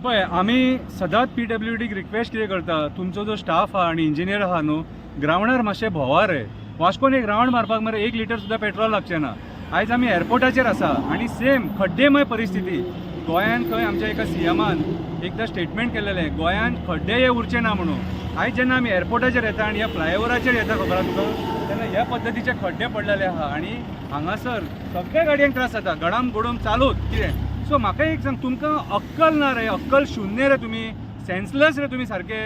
पळय, आमी सदांच पीडब्ल्यूडीक रिक्वेस्ट कितें करता, तुमचो जो स्टाफ आहा आनी इंजिनियर आहा न्हू, ग्रावंडार मातशें भोंवा रे. वास्कोन एक रावंड मारपाक मरे 1 लिटर सुद्दां पेट्रोल लागचें ना. आयज आमी एअरपोर्टाचेर आसा आनी सेम खड्डेमय परिस्थिती. गोंयान खंय आमच्या एका सीएमान एकदां स्टेटमेंट केलेलें, गोंयान खड्डे हे उरचे ना म्हणून. आयज जेन्ना आमी एअरपोर्टाचेर येता आनी ह्या फ्लायओवराचेर येता, खबर आहा तुका, तेन्ना ह्या पद्दतीचे खड्डे पडलेले आहा आनी हांगासर सगळ्या गाडयांक त्रास जाता, गडाम गोडम चालूच कितें. सो म्हाका एक सांग, तुमकां अक्कल ना रे? अक्कल शुन्य रे तुमी? सेन्सलेस रे तुमी सारके?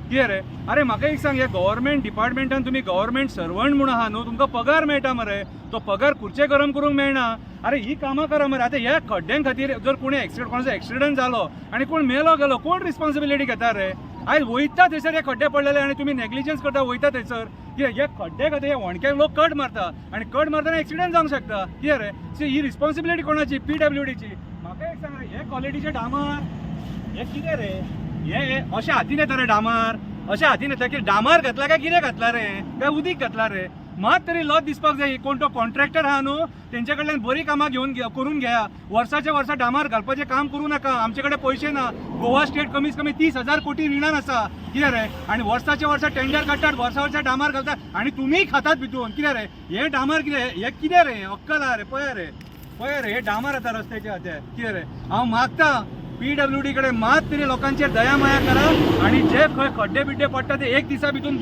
कितें रे? अरे, म्हाका एक सांग, ह्या गव्हर्मेंट डिपार्टमेंटान तुमी गव्हर्मेंट सर्वंट म्हणून आहा न्हू, तुमकां पगार मेळटा मरे, तो पगार खुर्चे गरम करूंक मेळना. अरे, ही कामां करा मरे. आतां ह्या खड्ड्यां खातीर जर कोणी एक्सिडंट, कोणाचो एक्सिडंट जालो आनी कोण मेलो गेलो, कोण रिस्पॉन्सिबिलिटी घेता रे? आयज वयता थंयसर हे खड्डे पडलेले आनी तुमी नेग्लिजन्स करता. वयता थंयसर कितें, हे खड्डे खातीर हे होणक्याक लोक कट मारता आनी कट मारतना एक्सिडंट जावंक शकता. कितें रे? सो ही रिस्पॉन्सिबिलिटी कोणाची? पीडब्ल्यूडीची. म्हाका एक सांग रे, हे क्वॉलिटीचे डामर हे कितें रे? हे हे अशें हातीन येता रे डामर? अशें हातीन येता की डामर घातला काय कितें घातला रे, काय उदीक घातला रे? मात तरी लज दिसपाक जाय. कोण तो कॉन्ट्रॅक्टर आहा न्हू, तेंचे कडल्यान बरी कामां घेवन करून घेया. वर्साच्या वर्सा डामर घालपाचें काम करूं नाका. आमचे कडेन पयशे ना. गोवा स्टेट कमीत कमी 30,000 कोटी रिणान आसा. कितें रे? आनी वर्साच्या वर्सा टेंडर काडटात, वर्सा वर्सा डामर घालतात आनी तुमी खातात भितून. कितें रे हे डामर? कितें हे? कितें रे? अक्कल आहा रे? पळय रे, पळय रे, हे डामर आतां रस्त्याचे आतां. कितें रे? हांव मागता पीडब्ल्यूडी कडेन, मात तरी लोकांचेर दया माया करा आनी जे खंय खड्डे बिड्डे पडटा ते एक दिसा भितून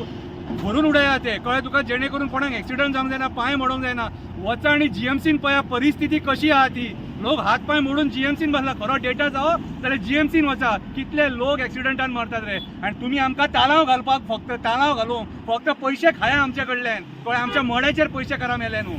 भरून उडया ते. कळ्ळें तुका? जेणे करून कोणाक एक्सिडंट जावंक जायना, पांय मोडोंक जायना. वचा आनी जीएमसीन पळया परिस्थिती कशी आहा ती. लोक हात पांय मोडून जीएमसीन बसला. खरो डेटा जावो जाल्यार जीएमसीन वचा, कितले लोक एक्सिडंटान मरतात रे. आनी तुमी आमकां तालांव घालपाक, फक्त तालांव घालूंक फक्त पयशे खाया आमचे कडल्यान. कळ्ळें? आमच्या मड्याचेर पयशे करा मेले न्हू.